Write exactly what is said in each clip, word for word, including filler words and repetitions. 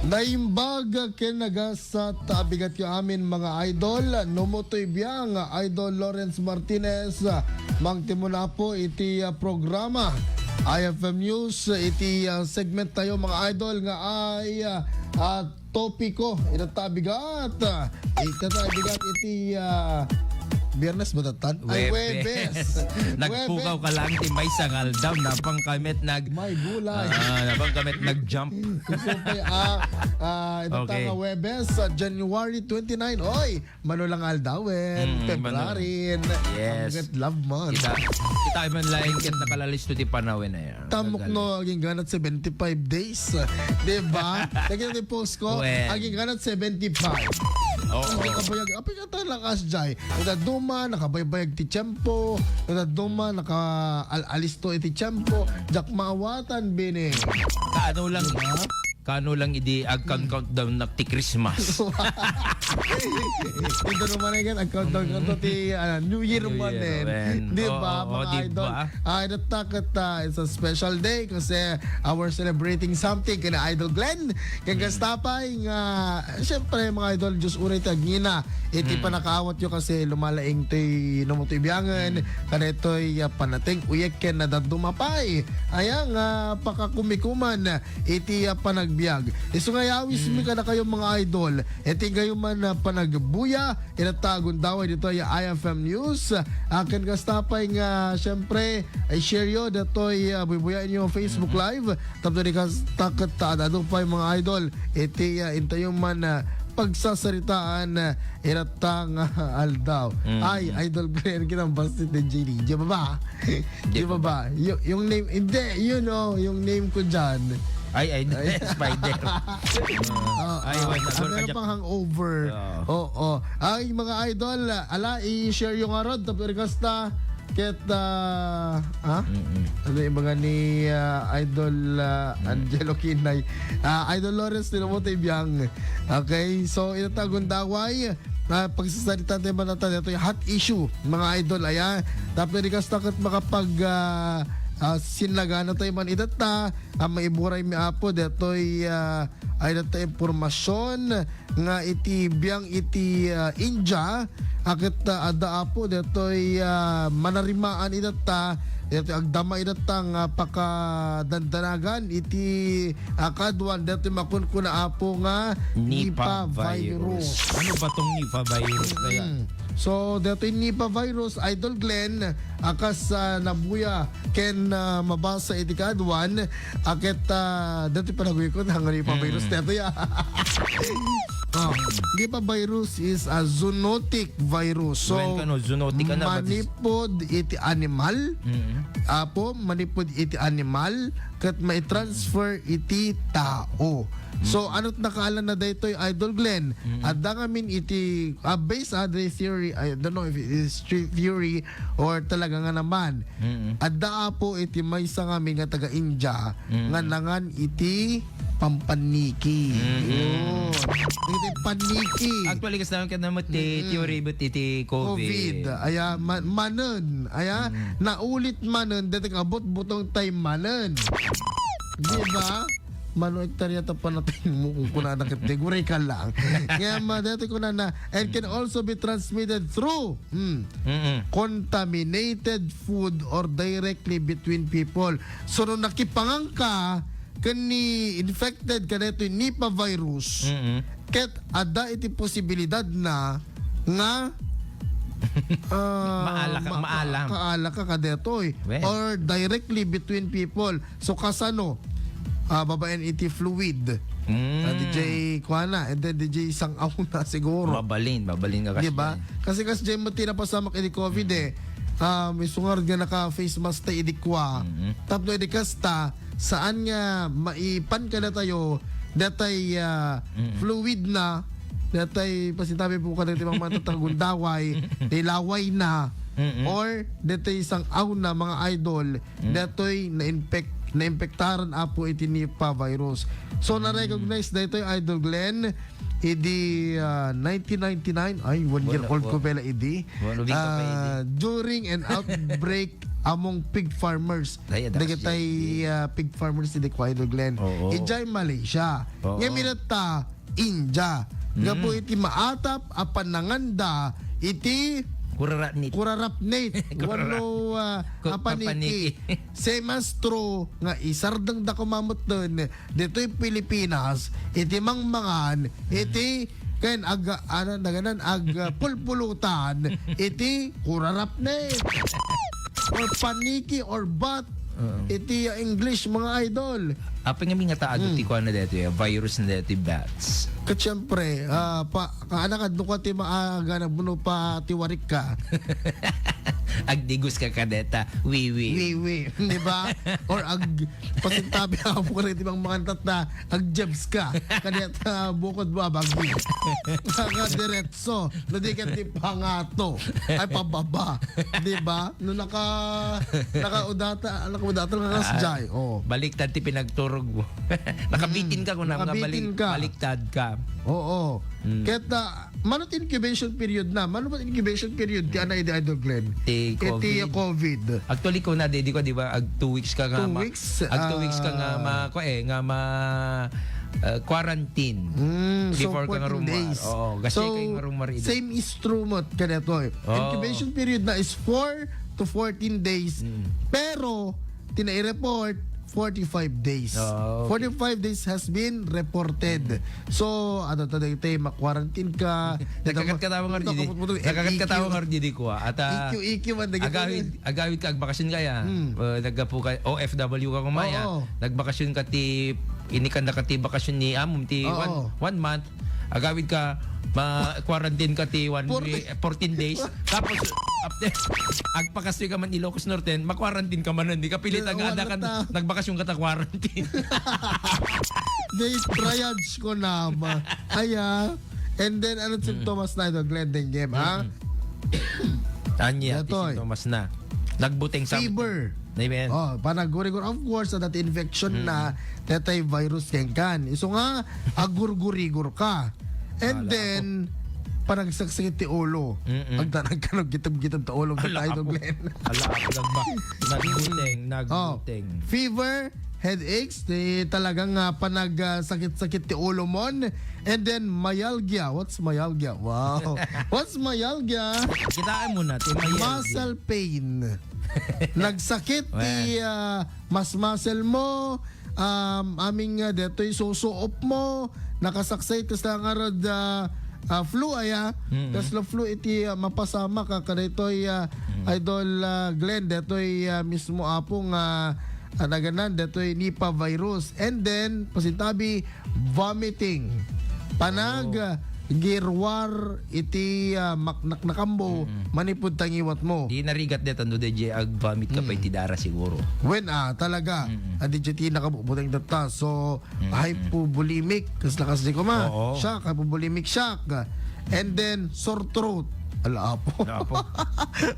Naimbag ken nagasat a bigatyo amin, mga idol. Numo toy biang, Idol Lawrence Martinez, mangtimo na po iti, ah, programa I F M News, iti, ah, segment tayo, mga idol, nga ay, ah, ah, topiko. Ita ta bigat. Ita ta bigat iti, ah, Biyernes ba tatan? Ay, Webes. Webes. Nagpukaw ka lang ti maysa nga aldaw, napang kamet nag- May gulay. Ah, napang kamet nag-jump. Gusto ko, ah, ah, ita ta Okay. nga Webes, ah, January twenty-nine. Oy, mano lang aldawen, Mm, February. Yes. Ang love month. Kita, kita man lain ket nakalalisto ti panawen na yan. Tamok no, aging ganat seventy-five days. Di ba? Lagi na post ko, Wen. Aging ganat seventy-five. Oo. Ang kabayag, apay ka talaga, Jai. Nadadduma, nakabaybayag ti tiyempo. Nadadduma, naka-, al-, alisto iti tiyempo. Diak maawatan, bini. Kaano lang, Di ba? Kaano lang idi agkan-countdown nak ti Christmas. Ito naman ay kan, ang countdown Mm. kanto ti, ah, New Year New Year, manen. Wen. Di Oo, ba, oo, mga di idol? Ba? Ah, itatakot, ah, it's a special day kasi, ah, we're celebrating something kina Idol Glenn. Kaya Mm. gastapay nga, siyempre, mga idol, Diyos uray ti agngina. Iti Mm. panakaawat yo kasi lumalaing ti numutubiangan. Mm. Kada ito'y, ah, panateng uyek ken nadadduma pay. Aya nga pakakumikuman iti, ah, panagbiag. Isu nga yawis Mm. mi kadakayo, mga idol. Iti gayo man, ah, panagbuya, inatagon daw dito ay I F M News. Akin kasta pay nga, siyempre, ay share yo, datoy, ah, bubuya inyo Facebook Mm-mm. Live. Tapno di kas-, taket ta, adu pay mga idol. Iti, ah, intayo man, ah, pagsasaritaan, ah, inatang, ah, aldaw. Mm-mm. Ay, Idol Glenn, kinambas ni D J D J. Baba. Di Di ba ba? ba? Y-, yung name, hindi, you know, yung name ko dyan. Ay, ay, Ay. Spider. Ah, Ay, ah, wait, ah, nagor ka meron dyan. Pang hangover. Oo. Oo. Ay, mga idol, ala, i-share yung arod, tapos request ta. Ket, ah, ha? Mm-mm. Ano yung mga ni, ah, Idol, ah, Mm. Angelo Kinay? Ah, Idol Lawrence, tinumo tayo biyang. Okay, so, ito ta, Gundaway. Ah, pagsasalitan tayo man natin, ito yung hot issue, mga idol, ayan. Tapos, di kasta kat makapag, ah, ah, sinlagana tayo man itatta, ah, maiburay mi apo, detoy, ah, ay data impormasyon nga iti biang iti, ah, India, aket, ah, adda apo, detoy, ah, manarimaan itatta, detoy agdama itatta nga pakadandanagan iti ah, kaduan, datoy makunkuna apo nga Nipah Nipah virus. virus. Ano ba tong Nipah virus kaya? Mm. So, datoy Nipah virus, Idol Glenn, akas, ah, nabuya ken, ah, mabasa iti kaduan, aket, ah, datoy panaguyko, nga Nipah Mm. virus, datoy, ah. Ah, Nipah virus is a zoonotic virus. So, Wen kano, zoonotic ka na, but it's manipod iti animal. Mm. Apo, manipod iti animal. Ket maitransfer iti tao. So, Mm. ano't nakaalan na daytoy, Idol Glenn? Mm. Adda ngamin iti, ah, based, ah, the theory, I don't know if it is three theory or talaga nga naman. Mm. Adda apo iti maysa ngamin nga taga India Mm. nga nangan iti pampaniki. Mm. Yun. Iti paniki. Actually, kasama ka naman ti Mm. theory but iti COVID. COVID. Aya, ma-, manen. Aya, Mm. naulit manen, dati kabot butong tay manen. Di ba? Mano hektarya ta panatay mo kung kuna na ket, guray ka lang. Kaya ma-, dati ko na na, and can also be transmitted through, hmm, Mm-mm. contaminated food or directly between people. So, no nakipangan ka ken ni infected ka daytoy Nipah virus, Mm-mm. ket adda iti posibilidad na nga, ah, Maala ka, ma-, maalam. Kaala ka kadetoy. Well. Or directly between people. So, kasano? Ah, babaen iti fluid. Mm. Ah, D J kuana, and then D J sang-aw na siguro. Mabalin, mabalin nga Di ba? kasdiay. Kasi kasdiay mo ti napasamak iti COVID Mm. eh. Um, isungar nga naka-face mask ta idi kua. Mm. Tapno idi kasta, saan nga maipan kadatayo, datay, ah, Mm. fluid na, datay pasintabi po kadati mga matatagundaway, nilaway na, Mm. or datay sang-aw na mga idol, Mm. datoy na-infect-, naimpektaran apo iti Nipah virus. So, Mm. na-recognize daytoy, Idol Glenn, idi, ah, nineteen ninety-nine, ay, one year Wala, old ko wa-, pala idi. Wala, di ka pa idi. Ah, during an outbreak among pig farmers. Ay, adda dagitay, ah, pig farmers idi kua, Idol Glenn. Oo. Idiay Malaysia. Oo. Ngem itatta, India. Mm. Gapu iti maatap a pananganda iti kurarapnit. Kurarapnit. Kurara-, wenno, ah, ku-, apaniki. Apaniki. Same as true nga isardengda koma metten ditoy Pilipinas iti mangmangan iti ken ag-, ano, naganan, ag-, pulpulutan iti kurarapnit. Or paniki or bat Oo. iti, uh, English, mga idol. Apay nga mingataago Hmm. ti kuana daytoy, ah, virus na daytoy, bats? Ket siyempre, ah, pa, kaanakad no kua ti maaga na buno pa ti warikka. Agdigos ka kadeta, wiwi. Wiwi, di ba? Or ag-, pasintabi ako kung ano ti mangmangan tatta, agjebs ka. Kadeta bukod mo abagi. Nakadiretso. No di ket ti pangato. Ay, pababa. Di ba? No naka-, nakaudata, nakaudata nga Ah, kasjay. Oh. Baliktad ti pinagturog mo. Nakabitin ka, Mm. kunam nga Nakabitin balik-, ka. baliktad ka. Oo. Mm. Ket, ah, mano ti incubation period na? Mano ba incubation period ti ana idi, Idol Glenn? Ti Iti COVID. COVID. Actually, kuna, di, di ko, di ba, ag two weeks ka nga Two ma-, weeks, ag two weeks ka nga ah, ma-, ko, eh, nga ma-, ah, quarantine Mm, so before ka nga fourteen rumuar. days. Oo, kasi So, kayo nga rumuar, Idol. same is true mo, kadetoy. Oo. Incubation period na is four to fourteen days. Mm. Pero, ti nai-report, forty-five days. Oo, okay. Forty-five days has been reported. Mm. So, ano to, daytoy, ma-quarantine ka. Nakakat ka tawa nga Ito, ridi. kaputputol, Nakakat ka tawa F E Q. nga ridi ko, ah. At, ah, I Q, I Q man, dagito agawid, na. agawid ka, agbakasyon ka, ya. Hmm. Eh, naggapu ka, O F W ka kumaya. Oo. Nagbakasyon ka ti, inikanda ka ti bakasyon ni amom, ti Oo. one, one month. Agawid ka, ma-quarantine ka ti one Four week, fourteen days. Tapos, after, agpakastoy ka man Ilocos Norte, ma-quarantine ka man, di ka pilit Di, agada wala kan, ta. nagbakasyon ka ta quarantine. They triage ko na, ma. Aya. And then, ano Mm. sintomas na ito, Glenn, dengue, ha? Mm-mm. Anya, ti Datoy. sintomas na. Nagbuteng sa Fever. Amen. Oh, panagurigor. Of course, that infection Mm. na, tetay virus ken kan. Isu nga, agurgurigor ka. And Ala then, ako. panagsaksakit ti ulo. Mm-mm. Agdanag ka, naggitab-gitab ta ulo, Ala Idol ako. Glenn. Ala ako, nagba-, nagbuteng, Oh, nagbuteng. fever, headaches, ti talagang, ah, panag, ah, sakit-sakit ti ulo mon. And then, myalgia. What's myalgia? Wow. What's myalgia? Kitaan mo na, ti myalgia. Muscle pain. Nagsakit ti, Well. ah, mas muscle mo, um, aming, ah, detoy susuop mo, nakasaksay, kasla nga rod, ah, ah, flu, aya. Mm-mm. Kasla flu iti, ah, mapasamak, ah, kadaytoy, ah, Mm. Idol, ah, Glenn, detoy, ah, mismo apo nga, ah, naganan, detoy Nipah virus. And then, pasintabi, vomiting. Panag, Oh. ah, girwar iti, ah, maknaknakambo, Mm. manipud tangiwat mo. Di narigat deta no, D J, ag-vomit ka pa Mm. iti dara siguro. Wen, ah, talaga. Mm. Ah, D J, ti nakabubuteng deta. So, Mm. hypovolemic. Kasla kas di ko ma. Oo. Shock, hypovolemic shock. And then, sore throat. Ala, apo. Ala, apo.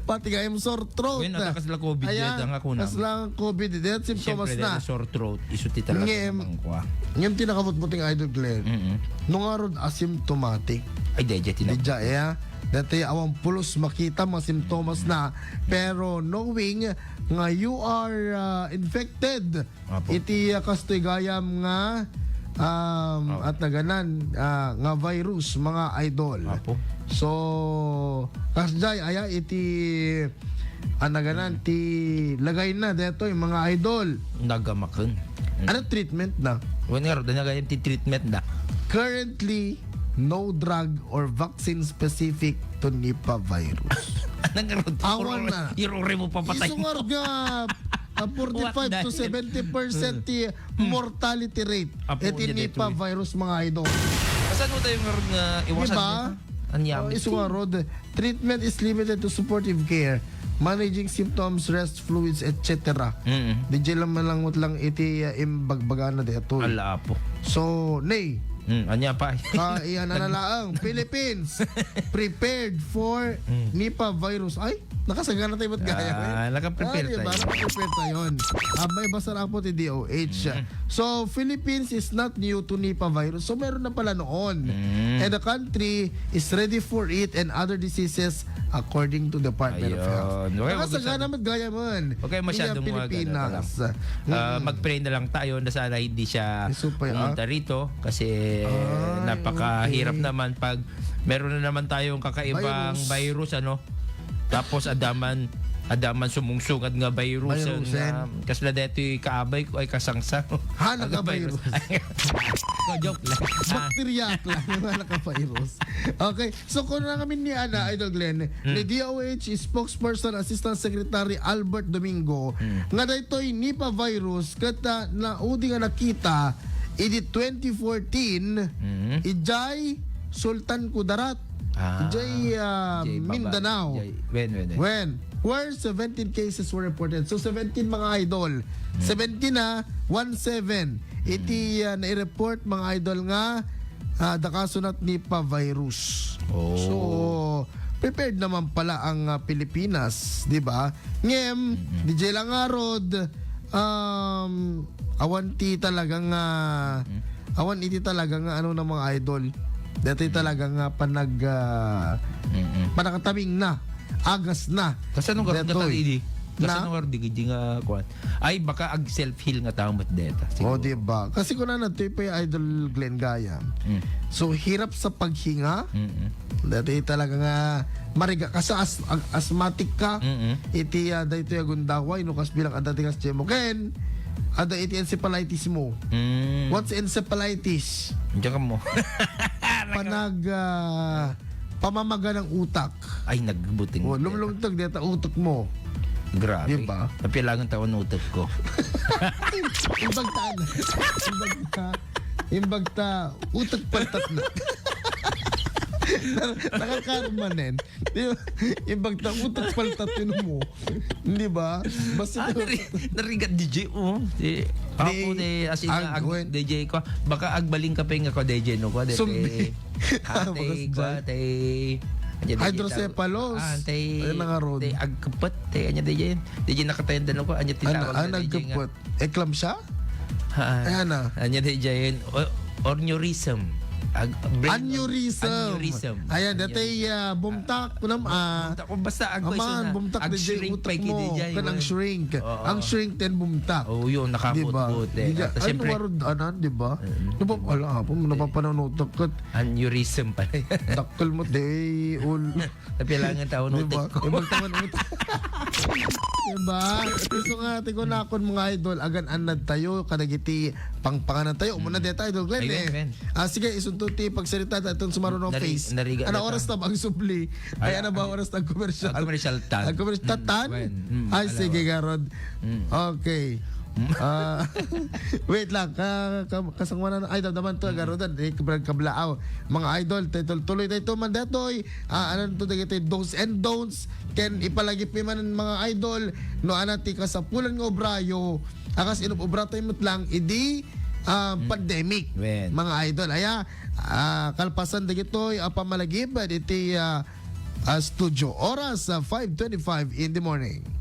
Pati nga yung sore throat. Wen, ata kasla COVID Ayan, deta nga kunam. kasla COVID deta, symptoms Siyempre, na. dahil sore throat, isu ti talaga Ngem, namang kwa. ngem ti nakabutbuting Idol Glenn. Mm-mm. No nga rod asymptomatic. Ay, di, di, Di, tinapos. di, eh, ah. Dati awan pulos makita mga simptomas na. Pero knowing nga you are, ah, infected, Apo. iti, ah, kastoy gayam nga, um, Apo. at naganan, ah, nga virus, mga idol. Apo. So, kasjay, aya, iti, ah, naganan, ti lagay na, detoy, mga idol. Nagamaken. Ano treatment na? Wen nga, nagay ti treatment na. Currently, no drug or vaccine specific to Nipah virus. Anong nga rod? Awan Iro-, na. Irore mo papatay Isu mo. nga rod nga, ah, forty-five What to the hell? seventy percent ti Mm. mortality rate Apo, iti di Nipah detoy. virus, mga idol. Kasano tayo nga rod nga iwasan Diba? nito? Anyam Oh, isu nga ito. rod, treatment is limited to supportive care, managing symptoms, rest, fluids, et cetera. Mm-mm. Di jay lang malangwat lang iti, ah, imbagbagana detoy. Ala, apo. So, nay, Hmm, anya pa? Ka, iyan na laang. Philippines, prepared for Mm. Nipah virus. Ay, nakasagana tayo ba't gaya? Ah, nakaprepare Ah, di ba? tayo. Nakaprepare tayo. Ah, may basa na po ti D O H. Mm. So, Philippines is not new to Nipah virus. So, meron na pala noon. Mm. And the country is ready for it and other diseases according to Department of Health. Ayun. Okay, Nakasagana huwag ma't gaya man. Okay, masyadong Iya, wag, ano, Pilipinas. lang. Ah, Mm. mag-pray na lang tayo na sana hindi siya Isupay, ah. pumunta rito kasi Ay, napakahirap okay. naman pag meron na naman tayong kakaibang Virus. virus, ano? Tapos adaman, adaman sumungsungad nga virus, Virus, na eh. kasla detoy kaabay ko ay kasangsang. Ha, Ang nagka-virus. virus. Ko, joke lang. Ah. Bakterya lang, wala ka virus. Okay, so kung na kami ni Ana, Idol Glenn, Mm. ni D O H spokesperson Assistant Secretary Albert Domingo, Mm. nga daytoy Nipah virus, ket, ah, naudi nga nakita, idi twenty fourteen, Mm. ijay Sultan Kudarat. Ah, Jay, ah, Jay Baba-, Mindanao. Jay, when, when, when? When? Where seventeen cases were reported. So, seventeen, mga idol. Hmm. Seventeen, ah, one seven. Iti, Hmm. ah, nai-report, mga idol, nga, ah, dakasunat Nipah virus. Oh. So, prepared naman pala ang, ah, Pilipinas, di ba? Ngem, Mm-mm. D J Langarod, um, awan ti talaga nga, Mm. awan iti talaga nga ano na mga idol. Dati Mm. talaga nga panag, ah, Mm-mm. panakataming na, agas na. Kasano nga Datoy. Idi? Kasano Na? Nga di, di nga kuwan? Ay, baka ag self-heal nga tao met deta, Oh, siguro. Di ba? Kasi kung ano, ito pa yung idol Glenn Gaya. Mm. So, hirap sa paghinga. Mm-mm. Dati talaga nga mariga ka sa as-, ag-, asthmatic ka. Mm-mm. Iti, ah, daytoy a gundaway, no, kas bilang adda ti kas mo. Ken, adda iti encephalitis mo. Mm. What's encephalitis? Diyan ka mo. Panag, ah, pamamaga ng utak. Ay, nagbuting Oh, lumlumtag deta utak mo. Grabe. Di ba? Napilangan taon utak ko. Imbag ta, ano? Imbag ta, imbag ta, utak paltat na. Nakakarma nen. Di ba? Imbag ta, utak paltat yun mo. Di ba? Basta Ah, nari-, narigat D J, oh. Si, Di, ako, di, as in, ag-, ag-, D J ko. Baka agbaling ka pa yung ako, D J, no? Ko, di, Sumbi. Ate, Bagas ko, dyan. Ate, anya, D J, Hydrocephalus. Ah, ate, Ayun na nga, Rod. Ate, agkapet, ate, anya, D J, D J, nakatayan din ako, anya, Ano, titawag ah, na, D J, nga. Nagkapet. Eclampsia? Ha, Ayan na. Anya, D J, o-, ornerism. Ag-, brain Aneurysm. Aneurysm. Ayan, Aneurysm. Datay, ah, bumtak, Ah, kunam, ah, bumtak ko, basta ang Aman, question na, bumtak, ag-shrink D J, utak pa, mo. Di, Kan ang shrink. Oo. Ang shrink, then bumtak. Oo, yun, Di ba? nakabutbut, eh. Di ka, At ay, siyempre, nawarod, anan, di ba? Mm. Di ba, ala, apo, Di. napapananutok ka. Aneurysm pala. Dakkel mo, day, ul. Napilangan tao ng Di ba? utak ko. Ibang tao ng utak. Di ba? So nga, ti kunakon, mga idol, agan-anad tayo, kadagiti pangpanganan tayo. Umuna Mm. deta, Idol Glenn, Ay, eh. Glenn. Ah, sige, isunto ti pagsarita, ta itong sumaruno Nari-, face. nariga Ano na oras ta. Na ba ang subli? Ay, Ala. Ano ba oras ta ang commercial? Ang commercial tan. Ang commercial Mm, tan? Glenn. Mm, Ay, ala, sige, wa. Garod. Mm. Okay. Mm. Ah, wait lang. Ka-, ka-, kasangwanan, ay, damdaman to, Mm. Garodan. Eh, kabrag kablaaw. Mga idol, tuloy-tuloy tayo man datoy. Ah, ano to, dagiti do's and don'ts. Ken ipalagip mi man, mga idol, no, ana ti kasapulan nga obrayo, akas inub-obra tayo met lang, idi, ah, Mm. pandemic, Wen. mga idol. Aya, ah, kalpasan dagitoy, ah, pamalagip, ah, diti, ah, ah, studio. Oras, ah, five twenty-five in the morning.